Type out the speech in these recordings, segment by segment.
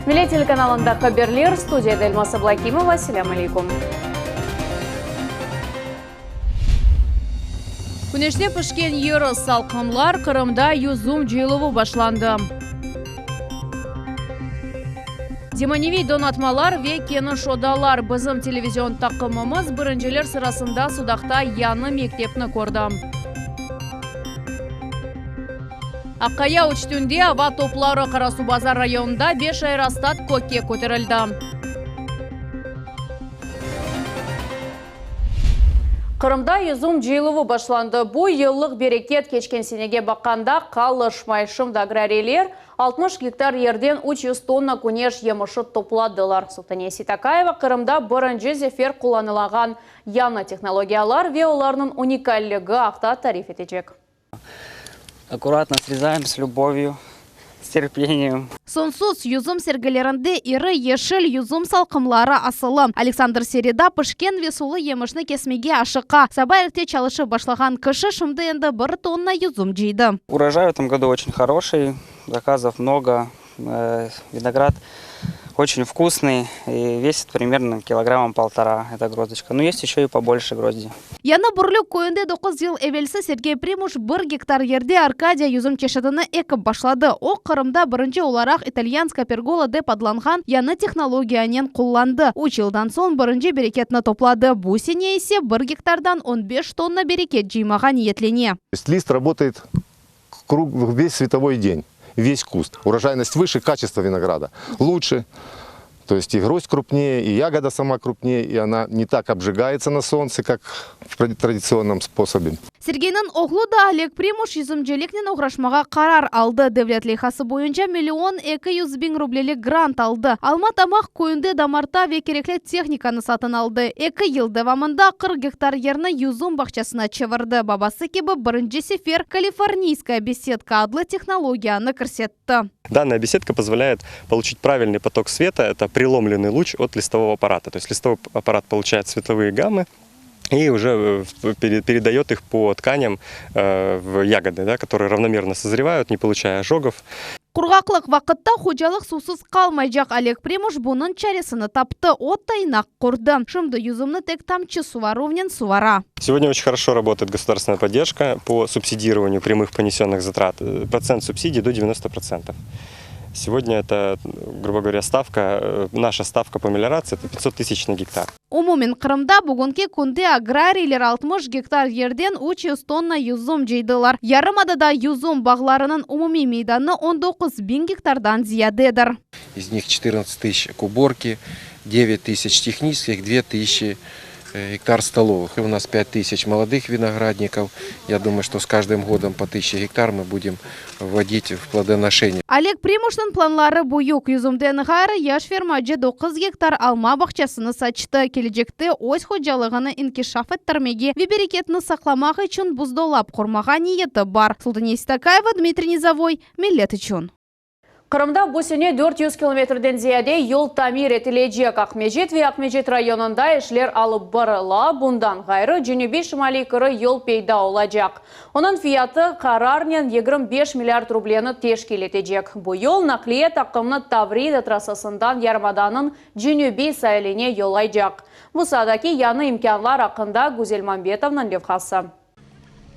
Millet telekanalında haberler, studiyada Elmaz Ablâkimova, selâm aleykum. Küneşte pişken yeri salqımlar, Qırımda yüzüm cıyıluvı başlandı. Zemaneviy donatmalar ve keniş odalar, bizim televizion taqımımız birinciler sırasında Sudaqta yañı mektepni kördi. Aqqaya üstünde ava topları, Qarasuvbazar rayonında beş aerostat kökke köterildi. Qırımda yüzüm cıyıluvı başlandı. Bu yıllıq bereket keçken senege baqqanda qalışmay. Şimdi agrariyler 60 gektar yerden 300 tonna küneş yemişi topladılar. Sultaniye Seytakayeva Qırımda birinci sefer qullanılağan yañı tehnologiyalar ve olarnıñ unikalligi aqta tarif etecek. Akkuratno srezaem s lübov'yu, s terpeniем. Soñsuz yüzüm sergilerinde iri yeşil yüzüm salqımları asılı. Aleksandr Sereda pişken ve sulı yemişni kesmege aşıqa. Saba erte çalışıp başlağan kişi şimdi endi bir tonna yüzüm cıydı. Urojay v etom godu oçen horoşiy, zakazov mnogo, Vinograd oçen vkusnıy i vesit primerno kilogramma poltora eta grozdочka, no est eşö i pobolşe grozdi. Yañı Bürlük köyünde doquz yıl evelsi Sergey Primuş bir gektar yerde Arkadiya yüzüm çeşitini ekip başladı. O, Qırımda birinci olaraq italyanskaya pergola dep adlanğan yañı tehnologiyanen qullandı. Üç yıldan soñ birinci bereketni topladı. Bu sene ise bir gektardan on beş tonna bereket cıymağa niyetlene. List работает весь световой день, весь куст. Урожайность выше, качество винограда лучше. То есть и гроздь крупнее, и ягода сама крупнее, и она не так обжигается на солнце, как в традиционном способе. Sergeyniñ oğlu da Oleg Primuş yüzümciliknen oğraşmağa qarar aldı. Devlet leyhası boyunca million 200 biñ rublelik grant aldı. Alma Tamaq köyünde damarta ve kerekli tehnikanı satın aldı. Eki yıl devamında 40 gektar yerni yüzüm bağçasına çevirdi. Babası kibi birinci sefer Kaliforniyskaya besedka adlı tehnologiyanı kirsetti. Данная беседка позволяет получить правильный поток света, это преломленный луч от листового аппарата. То есть листовой аппарат получает световые гаммы и уже передает их по тканям в ягоды, да, которые равномерно созревают, не получая ожогов. Qurğaqlıq vaqıtta hocalıq suvsız qalmaycaq. Oleg Primuş bunıñ çaresini taptı. O toynaq qurdı. Şimdi yüzümni tek tamçı suvaruvnen suvara. Сегодня очень хорошо работает государственная поддержка по субсидированию прямых понесенных затрат. Процент субсидий до 90%. Сегодня это, грубо говоря, ставка, наша ставка по мелиорации это 500 тысяч на гектар. Umumen Qırımda bugünki künde agrariyler 60 gektar yerden 300 tonna yüzüm cıydılar. Yarımadada yüzüm bağlarınıñ umumiy meydanı 19 biñ gektardan ziyadedir. Из них 14 тысяч к уборке, 9 тысяч технических, 2 тысячи гектар столовых. И у нас 5 тысяч молодых виноградников. Я думаю, что с каждым годом по 1000 гектар мы будем вводить в плодоношение. Oleg Primuşnıñ planları büyük. Yüzümden ğayrı yaş fermacı 9 gektar alma bağçasını saçtı. Kelecekte öz hocalığını inkişaf ettirmege ve bereketni saqlamaq içün buzdolap qurmağa niyeti bar. Sultaniye Seytakayeva, Dmitriy Nizovoy, Millet içün. Qırımda bu sene 400 kilometrden ziyade yol tamir etilecek. Aqmescit ve Aqmescit rayonında işler alıp barıla. Bundan ğayrı cenübiy-şimaliy kiri yol peyda olacaq. Onıñ fiyatı qararnen 25 milliard rubleni teşkil etecek. Bu yol naqliyet aqımını Tavrida trassasından yarımadanıñ cenübiy sailine yollaycaq. Bu saadaki yañı imkânlar aqqında Güzel Mambetovanıñ levhası.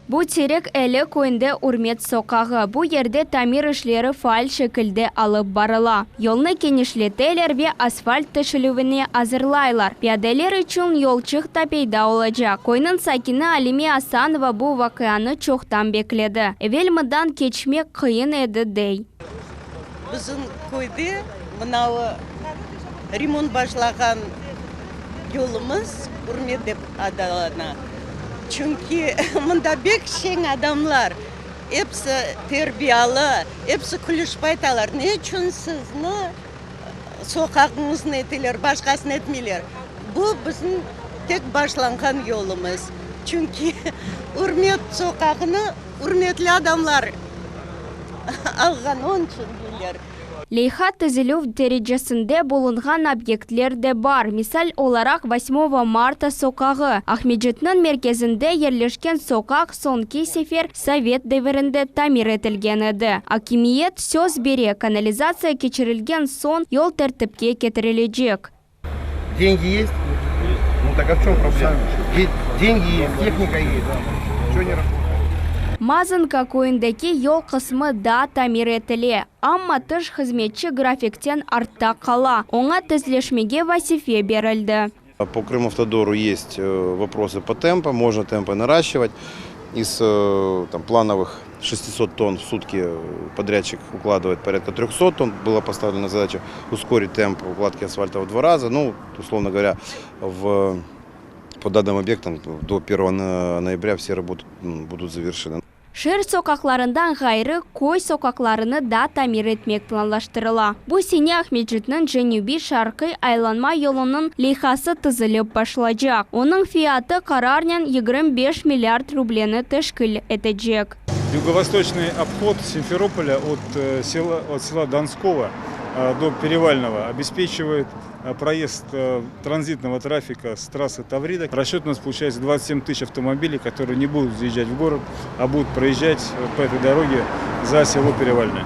Bu Terek Eli köyünde Ürmet soqağı. Bu yerde tamir işleri faal şekilde alıp barıla. Yolnı kenişleteler ve asfalt töşelüvine azırlaylar. Piyadeler içün yolçıq da peyda olacaq. Köyniñ sakini Alime Asanova bu vaqianı çoqtan bekledi. Evel mından keçmek qıyın edi, dey. Bizim köyde mınavı remont başlağan yolumız Ürmet dep adalana. Çünki mında bek şeñ adamlar, episi terbiyalı, episi külüşip aytalar, ne içün sizni soqağıñıznı eteler, başqasını etmeyler. Bu bizim tek başlanğan yolumız. Çünki Ürmet soqağını ürmetli adamlar alğan, onıñ içün deyler. Leyha tizilüv derecesinde bulunğan obyektler de bar, misal olaraq, Vosmogo marta soqağı. Aqmescitniñ merkezinde yerleşken soqaq soñki sefer sovet devirinde tamir etilgen edi. Akimiyet söz bere, kanalizatsiya keçirilgen soñ yol tertipke ketirilecek. Деньги есть? Ну так а в чем проблема? Деньги есть, техника есть. Чё не работает? Mazanka köyündeki yol qısmı da tamir etile, amma tış hızmetçi grafikten artta qala, oña tezleşmege vazife berildi. По Крымавтодору есть э, вопросы по темпам, можно темпы наращивать. Из э, там, плановых 600 тонн в сутки подрядчик укладывает порядка 300 тонн. Была поставлена задача ускорить темп укладки асфальта в два раза. Ну, условно говоря, в, по данным объектам до 1 ноября все работы будут завершены. Şeer soqaqlarından ğayrı, köy soqaqlarını da tamir etmek planlaştırıla. Bu sene Aqmescitniñ cenübiy-şarqiy aylanma yolunıñ leyhası tizilip başlaycaq. Onıñ fiyatı qararnen 25 milliard rubleni teşkil etecek. Юго-восточный обход Симферополя от э, села, от села Донского э, до Перевального обеспечивает э, проезд транзитного трафика с трассы Таврида. Расчет у нас получается 27 тысяч автомобилей, которые не будут заезжать в город, а будут проезжать по этой дороге за село Перевальное.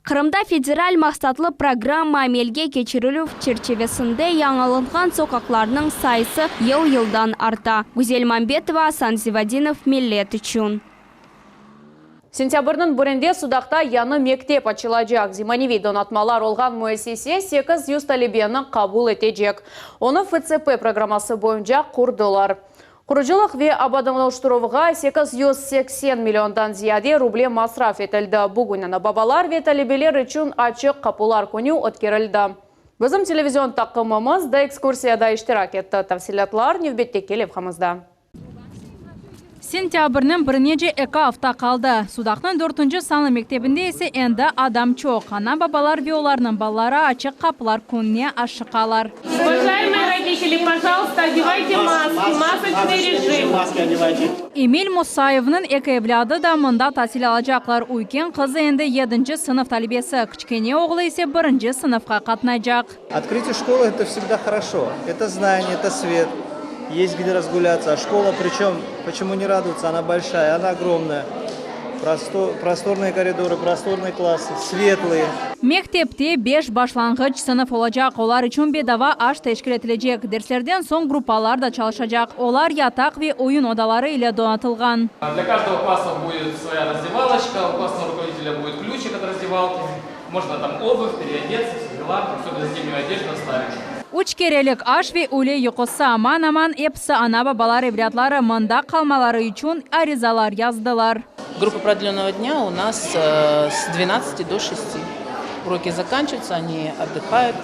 Qırımda federal maqsatlı programma amelge keçirilüv çerçivesinde yañılanğan soqaqlarnıñ sayısı yıl-yıldan arta. Güzel Mambetova, Asan Zivadinov, Millet içün. Sentâbrniñ birinde Sudaqta yañı mektep açılacaq. Zemaneviy donatmalar olğan müessise 800 talebeni qabul etecek. Onı FSP programması boyunca qurdılar. Qurucılıq ve abadanlaştıruvğa 880 milliondan ziyade ruble masraf etildi. Bugün ana-babalar ve talebeler içün açıq qapular künü ötkerildi. Bizim televizion taqımımız da ekskursiyada iştirak etti. Tafsilâtlar nevbetteki levhamızda. Sentâbrniñ birinece eki afta qaldı. Sudaqnıñ dörtünci sanlı mektebinde ise endi adam çoq. Ana-babalar ve olarnıñ balaları açıq qapılar kününe aşıqalar. Уважаемые родители, пожалуйста, одевайте маски, масочный режим. Emil Musayevniñ eki evlâdı da mında tasil alacaqlar. Üyken qızı endi yedinci sınıf talebesi, kiçkene oğlu ise birinci sınıfqa qatnaycaq. Открытие школы – это всегда хорошо. Это знание, это свет. Есть где разгуляться. А школа, причем, почему не радоваться, она большая, она огромная. Просторные коридоры, просторные классы, светлые. Mektepte beş başlanğıç sınıf olacaq, olar içün bedava aş teşkil etilecek. Derslerden soñ gruppalar da çalışacaq. Olar yataq ve oyun odaları ile donatılğan. Для каждого класса будет своя раздевалочка, у классного руководителя будет ключик от раздевалки. Можно там обувь, переодеться, все дела, особенно зимнюю одежду оставить. Üç kerelik aş ve üyle yuqusı aman-aman episi ana-babalar evlâtları mında qalmaları içün arizalar yazdılar. Группа продленного дня у нас э, с 12 до 6. Уроки заканчиваются, они отдыхают.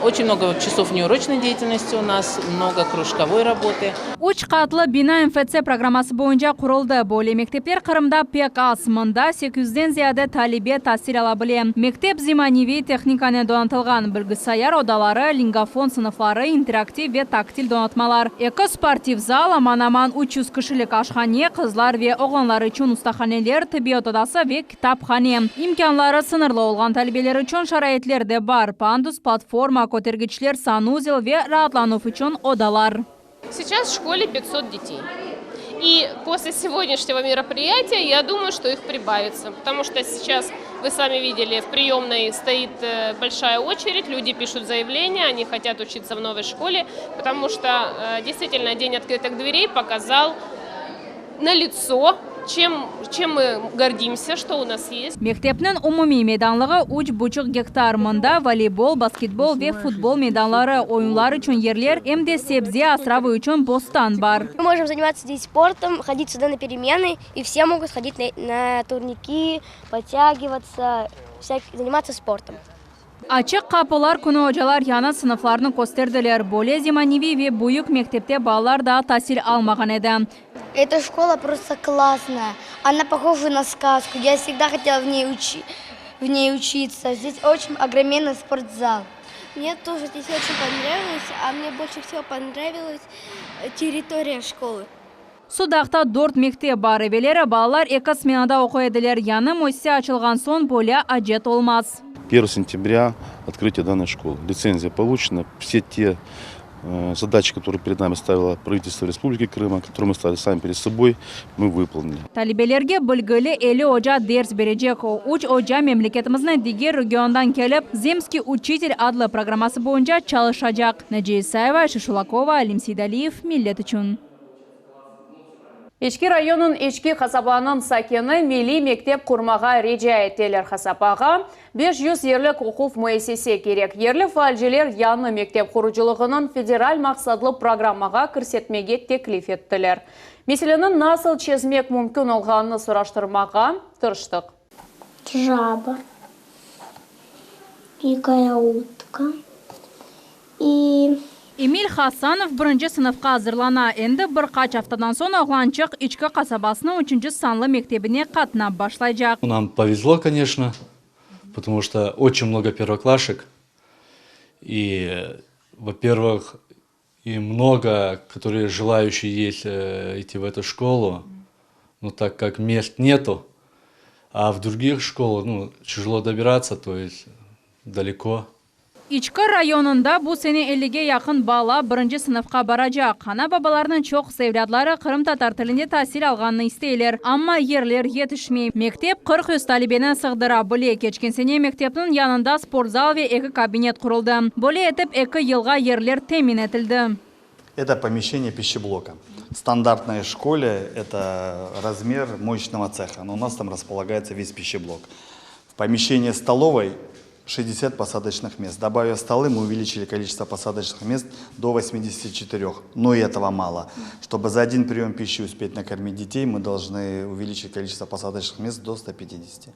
Очень много часов внеурочной деятельности у нас, много кружковой работы. Üç qatlı bina MFC programması boyunca quruldı. Böyle mektepler Qırımda pek az. Mında 800-den ziyade talebe tasil ala bile. Mektep zemaneviy tehnikanen donatılğan. Bilgisayar odaları, lingafon sınıfları, interaktiv ve taktil donatmalar. Eki sportiv zal, aman-aman 300 kişilik aşhane, qızlar ve oğlanlar içün ustahaneler, tibbiyet odası ve kitaphane. İmkânları sıñırlı olğan talebeler içün şaraitler de bar. Pandus, platforma, kötergiçler, sanuzel ve raatlanuv içün odalar. Сейчас в школе 500 детей. И после сегодняшнего мероприятия, я думаю, что их прибавится. Потому что сейчас, вы сами видели, в приемной стоит э, большая очередь, люди пишут заявления, они хотят учиться в новой школе, потому что э, действительно День открытых дверей показал на лицо, чем, чем мы гордимся, что у нас есть. Mektepniñ umumiy meydanlığı 3,5 gektar. Mında voleybol, basketbol ve futbol meydanları, oyunlar içün yerler, em de sebze asravı içün bostan bar. Мы можем заниматься здесь спортом, ходить сюда на перемены, и все могут ходить на, на турники, подтягиваться, всяк- заниматься спортом. Açıq qapılar künü ocalar yañı sınıflarnı kösterdiler. Böyle zemaneviy ve büyük mektepte balalar daa tasil almağan edi. Эта школа просто классная. Она похожа на сказку. Я всегда хотела в ней, учи- в ней учиться. Здесь очень огроменный спортзал. Мне тоже здесь очень понравилось, а мне больше всего понравилась э, территория школы. Sudaqta dört mektep bar. Evelleri balalar eki smenada oquy ediler. Yañı müessise açılğan soñ böyle acet olmaz. 1 сентября открытие данной школы. Лицензия получена. Все те э, задачи, которые перед нами ставило правительство Республики Крым, которые мы ставили сами перед собой, мы выполнили. Talebelerge bilgili 50 oca ders berecek. O üç oca memleketimizniñ diger regiondan kelip, Zemskiy uçitel adlı programması boyunca çalışacaq. Naciye İsayeva, Ayşe Şulakova, Alim Seydaliyev, Millet içün. İçki rayonıñ İçki qasabanıñ sakini milliy mektep qurmağa rica eteler. Qasabağa 500 yerlik oquv müessise kerek. Yerli faalciler yañı mektep qurucılığınıñ federal maqsatlı programmağa kirsetmege teklif ettiler. Meseleni nasıl çezmek mümkün olğanını soraştırmağa tırıştıq. Жаба, дикая утка и. Emil Hasanov birinci sınıfqa azırlana. Endi bir qaç aftadan soñ oğlançıq İçki qasabasınıñ üçünci sanlı mektebine qatnap başlaycaq. Нам повезло, конечно, потому что очень много первоклашек. И, во-первых, и много, которые желающие есть идти в эту школу, но так как мест нету, а в других школах, ну, тяжело добираться, то есть далеко. İçki rayonında bu sene 50-ge yaqın bala birinci sınıfqa baracaq. Ana-babalarnıñ çoqusı evlâtları qırımtatar tilinde tasil alğanını isteyler, amma yerler yetişmey. Mektep 400 talebeni sığdıra bile. Keçken sene mektepniñ yanında sportzal ve eki kabinet quruldı. Böyle etip eki yılğa yerler temin etildi. Это помещение пищеблока. В стандартной школе это размер моечного цеха, но у нас там располагается весь пищеблок. В помещении столовой 60 посадочных мест. Добавив столы, мы увеличили количество посадочных мест до 84. Но и этого мало. Чтобы за один прием пищи успеть накормить детей, мы должны увеличить количество посадочных мест до 150.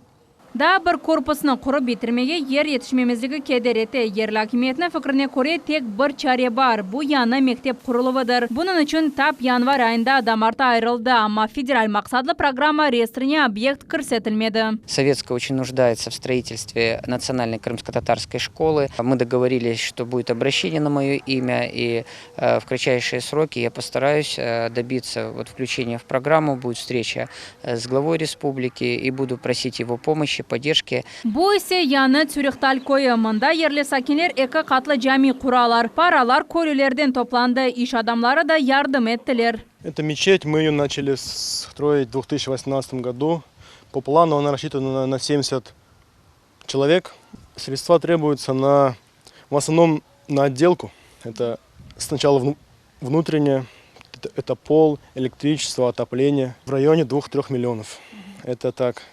Daa bir korpusnı qurıp bitirmege yer yetişmemezligi keder ete. Yerli akimiyetniñ fikrine köre, tek bir çare bar, bu yañı mektep quruluvıdır. Bunıñ içün tap yanvar ayında damartı ayırıldı, amma federal maqsatlı programma reyestrine obyekt kirsetilmedi. Советское очень нуждается в строительстве национальной крымско-татарской школы. Мы договорились, что будет обращение на мое имя, и э, в кратчайшие сроки я постараюсь э, добиться вот включения в программу. Будет встреча э, с главой республики, и буду просить его помощи, поддержки. Bu ise yañı Tsürihtal köyü. Mında yerli sakinler eki qatlı cami quralar. Paralar köylülerden toplandı. İş adamları da yardım ettiler. Это мечеть, мы ее начали строить в 2018 году. По плану она рассчитана на, на 70 человек. Средства требуются на, в основном на отделку. Это сначала вну- внутреннее, это, это пол, электричество, отопление. В районе 2-3 миллионов. Это так,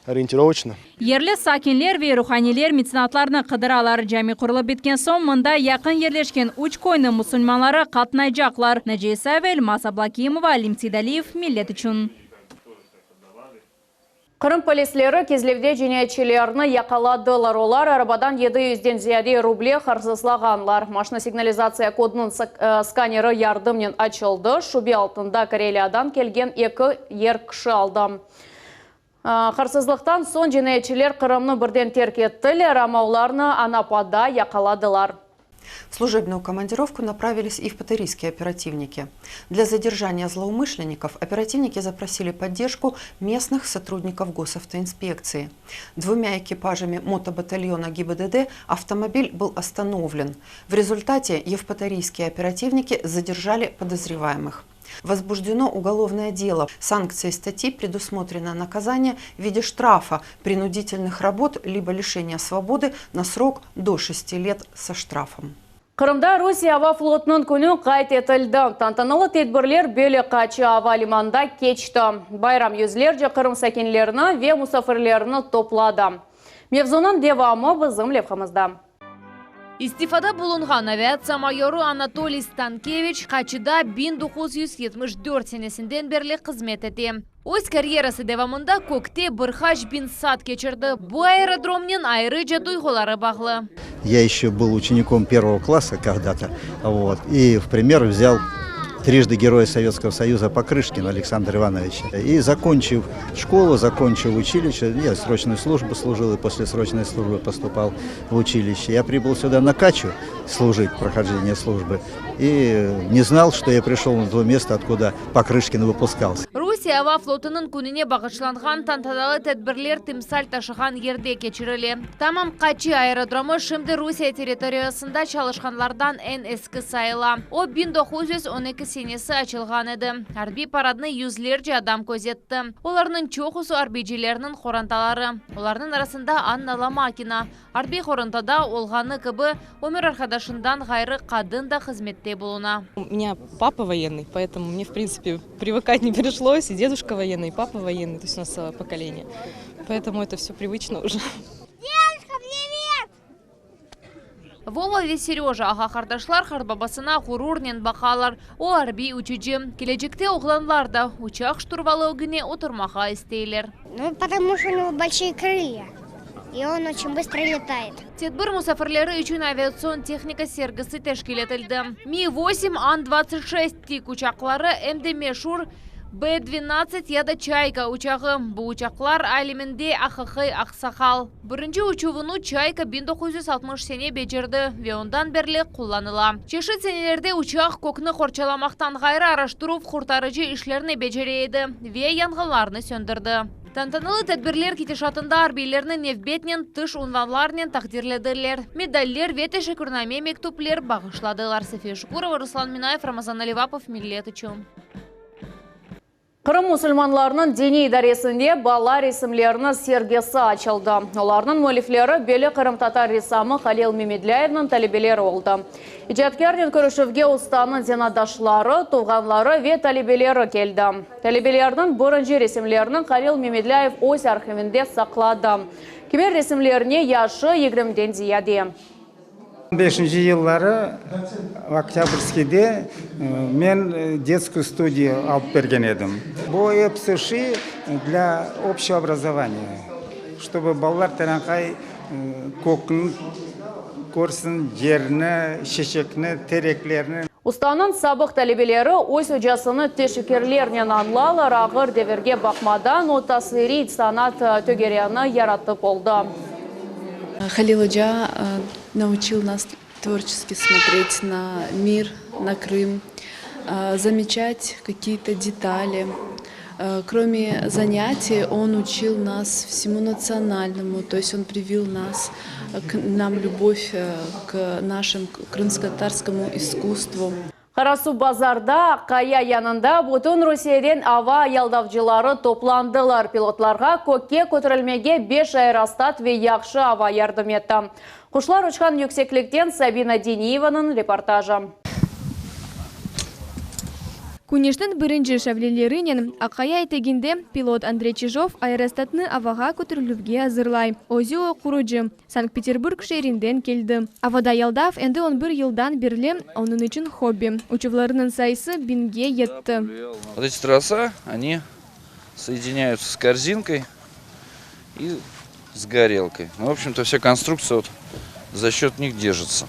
ориентировочно. Yerli sakinler ve ruhaniyler metsenatlarnı qıdıralar. Cami qurulıp bitken soñ mında yaqın yerleşken üç köyniñ musulmanları qatnaycaqlar. Naciye İsayeva, Elmaz Ablakimova, Alim Seydaliyev, Millet içün. Qırım polisleri Kezlevde cinayetçilerni yaqaladılar. Olar arabadan 700-den ziyade ruble hırsızlağanlar. Maşina signalizatsiya kodunıñ skaneri yardımnen açıldı. Şübe altında Kareliyadan kelgen eki er kişi aldı. Hırsızlıqtan soñ cinayetçiler Qırımnı birden terk ettiler, amma olarnı Anapada yaqaladılar. В служебную командировку направились и евпаторийские оперативники. Для задержания злоумышленников оперативники запросили поддержку местных сотрудников госавтоинспекции. Двумя экипажами мотобатальона ГИБДД автомобиль был остановлен. В результате евпаторийские оперативники задержали подозреваемых. Возбуждено уголовное дело. Санкцией статьи предусмотрено наказание в виде штрафа, принудительных работ либо лишения свободы на срок до 6 лет со штрафом. Qırımda Rusiye ava flotunıñ künü qayd etildi. Tantanalı tedbirler Böli Qaçı ava limanında keçti. Bayram yüzlerce Qırım sakinlerini ve musafirlerini topladı. Mevzunıñ devamı bizim levhamızda. İstifada bulunğan aviatsiya mayorı Anatoliy Stankeviç Qaçıda 1974 senesinden berli hızmet ete. Öz karyerası devamında kökte bir qaç biñ saat keçirdi. Bu aerodromnen ayrıca duyğuları bağlı. Я еще был учеником первого класса когда-то, вот, и в пример взял трижды Героя Советского Союза Покрышкина Александра Ивановича. И закончив школу, закончив училище, я срочную службу служил и после срочной службы поступал в училище. Я прибыл сюда на Качу служить, прохождение службы, и не знал, что я пришел на то место, откуда Покрышкин выпускался. Rusiye ava flotunıñ kününe bağışlanğan tantanalı tedbirler timsal taşığan yerde keçirile. Tamam Qaçı aerodromı şimdi Rusiye territoriyasında çalışqanlardan eñ eski sayıla. O, 1912 senesi açılğan edi. Arbiy paradnı yüzlerce adam közetti. Olarnıñ çoqusı arbiycilerniñ qorantaları. Olarnıñ arasında Anna Lomakina. Arbiy qorantada olğanı kibi, ömür arqadaşından ğayrı qadın da hızmette buluna. У меня папа военный, поэтому мне, в принципе, привыкать не пришлось. И дедушка военный, и папа военный, то есть у нас целое поколение. Поэтому это все привычно уже. Дедушка, привет! Vova ve Seröja ağa-qardaşlar qartbabasına ğururnen baqalar. O, arbiy uçucı. Kelecekte oğlanlar da uçaq şturvalı ögüne oturmağa isteyler. Ну, потому что у него большие крылья, и он очень быстро летает. Tedbir musafirleri içün aviatsion tehnika sergisi teşkil etildi. Mi-8 An-26 tik uçaqları em de meşur B-dvenadtsat ya da Çayka uçağı. Bu uçaqlar aleminde aqiqiy aqsaqal. Birinci uçuvını Çayka 1960 sene becerdi ve ondan berli qullanıla. Çeşit senelerde uçaq kökni qorçalamaqtan ğayrı araştıruv, qurtarıcı işlerni becere edi ve yanğınlarnı söndürdi. Tantanalı tedbirler ketişatında arbiylerni nevbetnen tış unvanlarnen taqdirlediler, medaller ve teşekkürname mektüpler bağışladılar. Safiye Şukurova, Ruslan Minayev, Ramazan Alivapov, Millet içün. Qırım musulmanlarınıñ diniy idaresinde bala resimleriniñ sergisi açıldı. Olarnıñ müellifleri belli qırımtatar ressamı Halil Memedlâyevniñ talebeleri oldı. İcatkârnen körüşüvge ustanıñ zenaatdaşları, tuvğanları ve talebeleri keldi. Talebeleriniñ birinci resimlerini Halil Memedlâyev öz arhivinde saqladı. Kimer resimlerine yaşı yigirmiden ziyade. Beşinci yılları Oktâbrskiyde men detskıy studiya alıp bergen edim. Bu episi şi dlâ obşçego obrazovaniya, ştobı balalar terenqay kökni körsin, yerni, çeçekni, tereklerni. Ustanıñ sabıq talebeleri öz ocasını teşekkürlernen añlalar, ağır devirge baqmadan o tasviriy sanat tögeregini yaratıp oldı. Halil oca научил нас творчески смотреть на мир, на Крым, замечать какие-то детали. Кроме занятий, он учил нас всему национальному, то есть он привил нас, к нам любовь к нашему крымско-татарскому искусству. Qarasuvbazarda, Aqqaya yanında bütün Rusiyeden ava yaldavcıları toplandılar. Pilotlarğa kökke köterilmege beş aerostat ve yahşı ava yardım etti. Quşlar uçqan yükseklikten Sabina Diniyevanıñ reportajı. Küneşniñ birinci şavlelerinen Aqqaya eteginde pilot Andrey Çijov aerostatnı avağa köterilüvge azırlay. Özü o qurucı, Sankt-Peterburg şeerinden keldi. Avada yaldav endi on bir yıldan berli onıñ içün hobbi. Uçuvlarınıñ sayısı biñge yetti. Vot eti trosa, oni soedиняются с корзинкой и с горелкой. Ну, в общем-то, вся конструкция вот за счет них держится.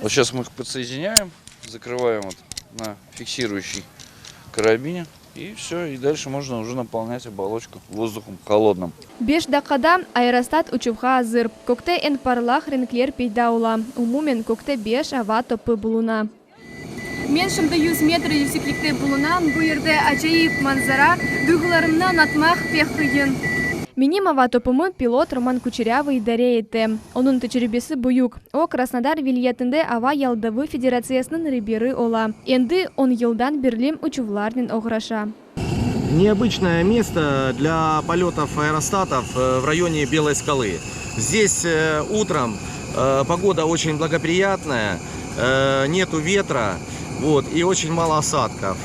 Вот сейчас мы их подсоединяем, закрываем вот на фиксирующей карабине. И все, и дальше можно уже наполнять оболочку воздухом холодным. Beş daqqada aerostat uçuvğa azır. Kökte eñ parlaq renkler peyda ola. Umumen kökte beş ava topı buluna. Men şimdi 100 metr yükseklikte bulunam, bu yerde acayip manzara, duyğularımnı añlatmaq pek qıyın. Menim ava topumı pilot Roman Kuçerâvıy idare ete. Onıñ tecribesi büyük. O, Krasnodar vilâyetinde ava yaldavı federatsiyasınıñ reberi ola. Endi on yıldan berli uçuvlarnen oğraşa. Необычное место для полетов аэроstatов в районе Белой скалы. Здесь утром погода очень благоприятная, нету ветра, вот, и очень мало осадков.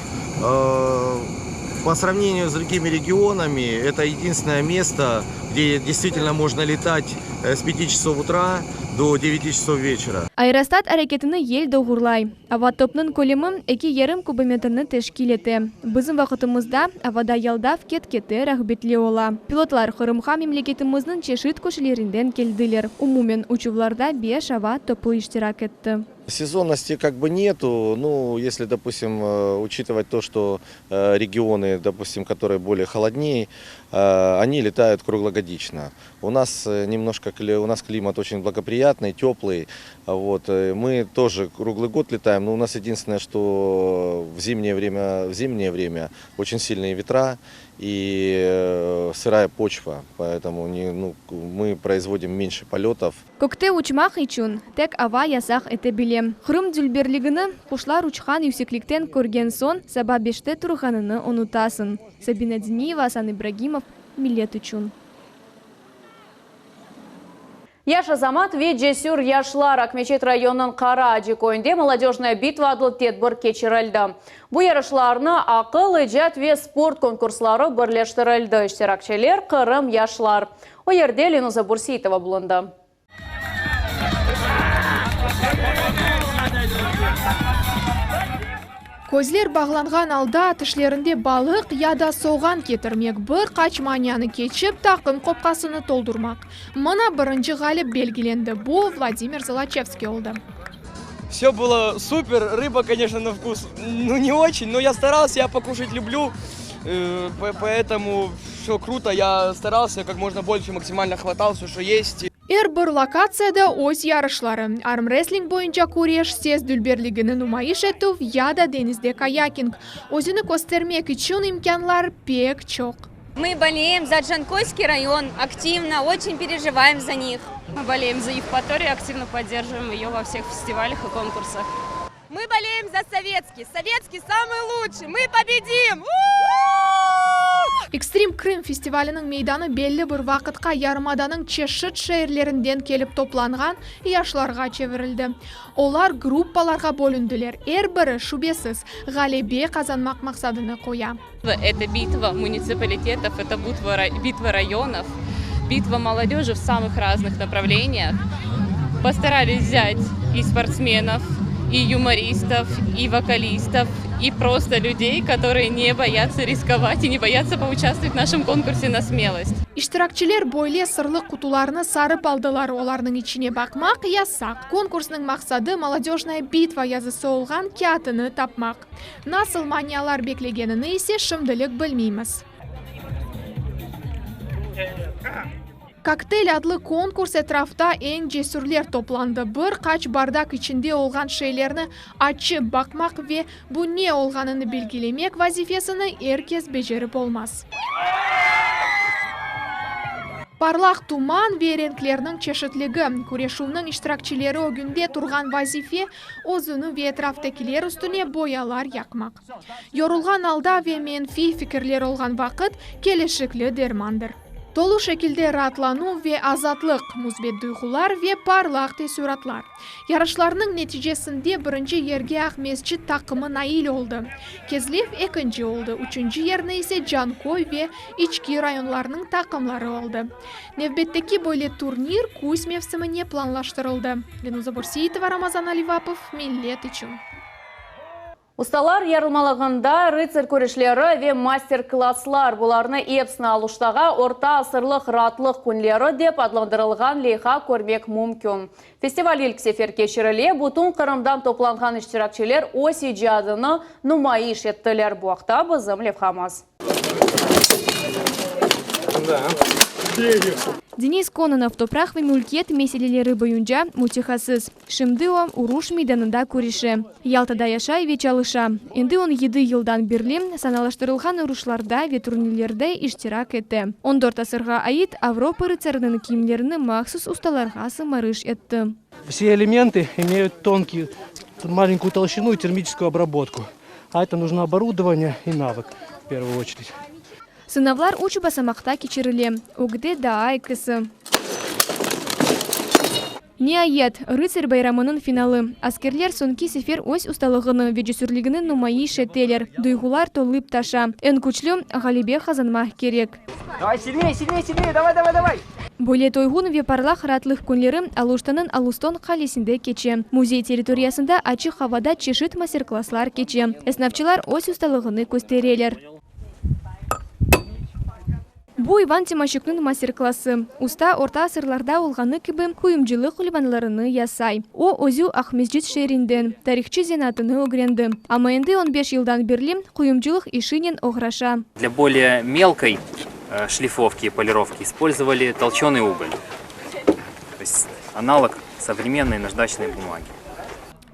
По сравнению с другими регионами, это единственное место, где действительно можно летать с 5 часов утра до 9 часов вечера. Aerostat areketini yel doğurlay. Ava topnıñ kölemi 2,5 kubometrni teşkil ete. Bizim vaqıtımızda avada yaldav ket-kete rağbetli ola. Pilotlar Qırımğa memleketimizniñ çeşit köşelerinden keldiler. Umumen uçuvlarda beş ava topı iştirak etti. Сезонности как бы нету, ну, если, допустим, учитывать то, что регионы, допустим, которые более холоднее, они летают круглогодично. У нас э, немножко, у нас климат очень благоприятный, теплый. Вот. Э, мы тоже круглый год летаем, но у нас единственное, что в зимнее время, в зимнее время очень сильные ветра и э, сырая почва, поэтому не, ну, мы производим меньше полетов. Kökte uçmaq içün tek ava yasaq ete bile. Qırım dülberligini quşlar uçqan yükseklikten körgen soñ, saba beşte turğanıñnı unutasıñ. Sabina Diniyeva, Asan İbragimov, Millet içün. Yaş azamat ve cesür yaşlar Aqmeçit rayonınıñ Qara Acı köyünde Molodöjnaya bitva adlı tedbir keçirildi. Bu yarışlarnı aqıl, icat ve sport konkursları birleştirildi. İştirakçiler, Qırım yaşlar. O yerde Lenuza Bürseitova bulundı. Közler bağlanğan alda tişlerinde balıq ya da soğan ketirmek, bir qaç manianı keçip, taqım qopqasını toldurmaq. Mına birinci ğalip belgilendi, bu Vladimir Zoloçevskiy oldı. Все было супер, рыба, конечно, на вкус, ну, не очень, но я старался, я покушать люблю, поэтому все круто, я старался как можно больше, максимально хватал все, что есть. Er bir lokatsiyada öz yarışları, armrestling boyunca küreş, ses dülberligini numayış etüv ya da deñizde kayaking. Özüni köstermek içün imkânlar pek çoq. Мы болеем за Джанкойский район, активно, очень переживаем за них. Мы болеем за Евпаторию, активно поддерживаем ее во всех фестивалях и конкурсах. Мы болеем за Советский. Советский самый лучший. Мы победим! Ekstrem Krım festivaliniñ meydanı belli bir vaqıtqa yarımadanıñ çeşit şeerlerinden kelip toplanğan yaşlarğa çevirildi. Olar gruppalarğa bölündiler, er biri, şübesiz, ğalebe qazanmaq maqsadını qoya. Это битва муниципалитетов, это битва районов, битва молодежи в самых разных направлениях. Постарались взять и спортсменов, и юмористов, и вокалистов, и просто людей, которые не боятся рисковать и не боятся поучаствовать в нашем конкурсе на смелость. İştirakçiler böyle sırlı qutularnı sarıp aldılar, olarnıñ içine baqmaq yasaq. Konkursnıñ maqsadı, Molodöjnaya bitva yazısı olğan kâğıtını tapmaq. Nasıl manialar beklegenini ise şimdilik bilmeymiz. Kokteyl adlı konkurs etrafta eñ cesürler toplandı. Bir qaç bardaq içinde olğan şeylerni açıp baqmaq ve bu ne olğanını belgilemek vazifesini er kes becerip olmaz. Parlaq tuman ve renklerniñ çeşitligi, küreşüvniñ iştirakçileri ögünde turğan vazife, özüni ve etraftakiler üstüne boyalar yaqmaq. Yorulğan alda ve menfiy fikirler olğan vaqıt kelişikli dermandır. Tolu şekilde raatlanuv ve azatlıq, müsbet duyğular ve parlaq teessüratlar. Yarışlarnıñ neticesinde birinci yerge Aqmescit taqımı nail oldı, Kezlev ekinci oldı, üçünci yerni ise Canköy ve İçki rayonlarınıñ taqımları aldı. Nevbetteki böyle turnir küz mevsimine planlaştırıldı. Lenuza Bürseitova, Ramazan Alivapov, Millet içün. Ustalar yarmalığında rıtsar küreşleri ve master-klasslar, bularnı epsini Aluştağa orta asırlıq raatlıq künleri dep adlandırılğan leyha körmek mümkün. Festival ilk sefer keçirile, bütün Qırımdan toplanğan iştirakçiler öz icadını numayış ettiler. Bu aqta bizim levhamız. Denis Kononov, topraq ve mülkiyet meseleleri boyunca mütehassıs. Şimdi o, uruş meydanında küreşe. Yaltada yaşay ve çalışa. Endi on yedi yıldan berli sanalaştırılğan uruşlarda ve turnirlerde iştirak ete. On dört asırğa ait Avropa rıtsarınıñ kiyimlerini mahsus ustalarğa sımarış etti. Все элементы имеют тонкий, маленькую толщину и термическую обработку. А это нужно оборудование и навык, в первую очередь. Sınavlar üç basamaqta keçirile, ögde daa ekisi. Niayet, rıtsar bayramınıñ finalı. Askerler soñki sefer öz ustalığını ve cesürligini numayış eteler. Duyğular tolıp taşa. Eñ küçlü ğalebe qazanmaq kerek. Davay, silneye, silneye, silneye, davay, davay, davay! Böyle toyğun ve parlaq raatlıq künleri Aluştanıñ Aluston qalesinde keçe. Müzey territoriyasında açıq avada çeşit master-klasslar keçe. Esnafçılar öz ustalığını köstereler. Bu İvan Timoşükniñ master-klassı. Usta orta asırlarda olğanı kibi quyumcılıq qulvanlarını yasay. O, özü Aqmescit şeerinden, tarihçı zenaatını ögrendi. Amma endi on beş yıldan berli quyumcılıq işinen oğraşa. Для более мелкой. шлифовки и полировки использовали толченый уголь, то есть аналог современной наждачной бумаги.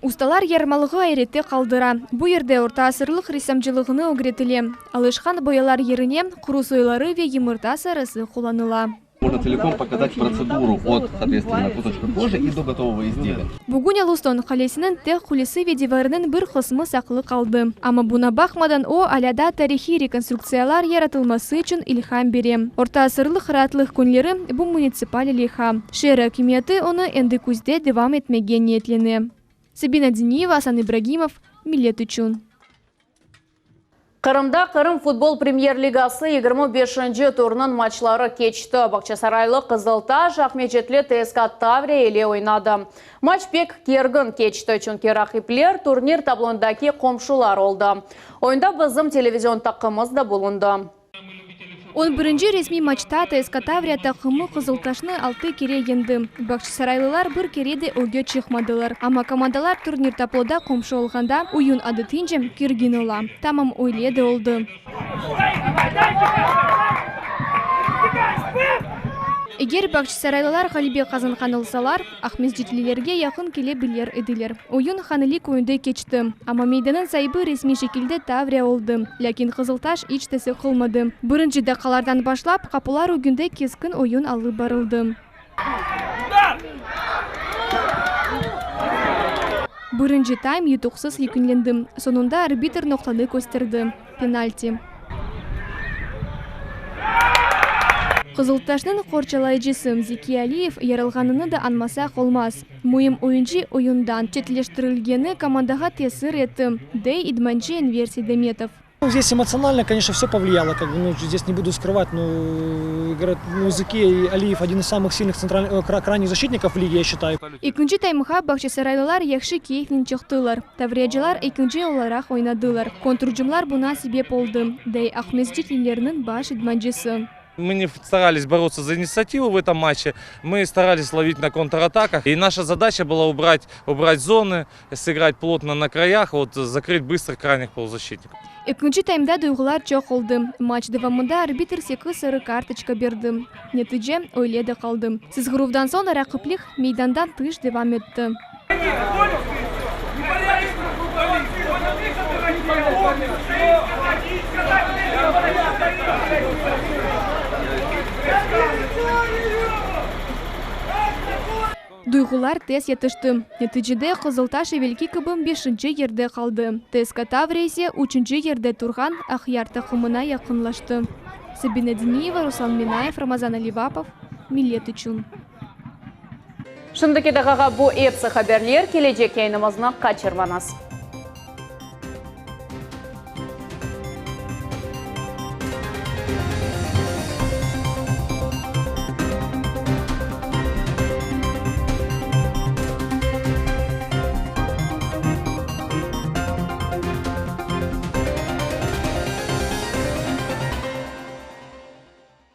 Ustalar yarmalığı ayrette qaldıra. Bu yerde orta asırlıq ressamcılığını ögretile. Alışqan boyalar yerine quru soyları ve yımırta sarısı qullanıla. Можно целиком показать процедуру от, соответственно, кусочка кожи и до готового изделия. Bugün Aluston qalesiniñ tek qulesi ve divarınıñ bir qısmı saqlı qaldı. Amma buña baqmadan o, alâ daa tarihiy rekonstruktsiyalar yaratılması içün ilham bere. Orta asırlıq raatlıq künleri, bu munitsipal leyha. Şeer akimiyeti onı endi küzde devam etmege niyetlene. Sabina Diniyeva, Asan İbragimov, Millet içün. Qırımda Qırım futbol premyer-ligası 25-nci turnıñ maçları keçti. Bağçasaraylı Qızıltaş Aqmescitli TSK Tavriya ile oynadı. Maç pek kergin keçti, çünki raqipler turnir tablondaki qomşular oldı. Oyunda bizim televizion taqımız da bulundı. On birinci resmiy maçta TSK Tavriya taqımı Qızıltaşnı altı kere yeñdi. Bağçasaraylılar bir kere de ögge çıqmadılar. Amma komandalar turnir tabloda qomşu olğanda, oyun adetince kergin ola. Tamam öyle de oldı. Eger bağçasaraylılar ğalebe qazanğan olsalar, Aqmescitlilerge yaqın kele bilir ediler. Oyun Hanali köyünde keçti, amma meydanıñ saibi resmiy şekilde Tavriya oldı. Lâkin Qızıltaş iç te sıqılmadı. Birinci daqqalardan başlap qapular ögünde keskin oyun alıp barıldı. Birinci taym yutuqsız yekünlendi. Soñunda arbitr noqtanı kösterdi, penalti. Qızıltaşnıñ qorçalayıcısı Zeki Aliyev yaralğanını da añmasaq olmaz. Müim oyuncı oyundan çetleştirilgeni komandağa tesir etti, dey idmancı Enver Seydametov. Здесь эмоционально, конечно, все повлияло, как бы, ну, здесь не буду скрывать, ну, ну, Зеки Алиев один из самых сильных центральных, э, крайних защитников в лиге, я считаю. Ekinci taymğa Bağçasaraylılar yahşı keyfnen çıqtılar. Tavriyacılar ekinci olaraq oynadılar. Kontrucumlar buña sebep oldı, dey Aqmescitlilerniñ baş idmancısı. Мы не старались бороться за инициативу в этом матче, мы старались ловить на контратаках. И наша задача была убрать, убрать зоны, сыграть плотно на краях, вот, закрыть быстро крайних полузащитников. Ekinci taymda duyğular çoq oldı. Maç devamında arbitr sekiz sarı kartoçka berdi. Netice öyle de qaldı. Sızğıruvdan soñ raqiplik meydandan tış devam etti. Duyğular tez yatıştı. Neticede Qızıltaş evelki kibi beşinci yerde qaldı. TSK Tavriya ise üçünci yerde turğan Aqyar taqımına yaqınlaştı. Sabina Diniyeva, Ruslan Minayev, Ramazan Alivapov, Millet içün. Şimdiki daqiqa bu epsi haberler, kelecek yayınımıznı qaçırmañız.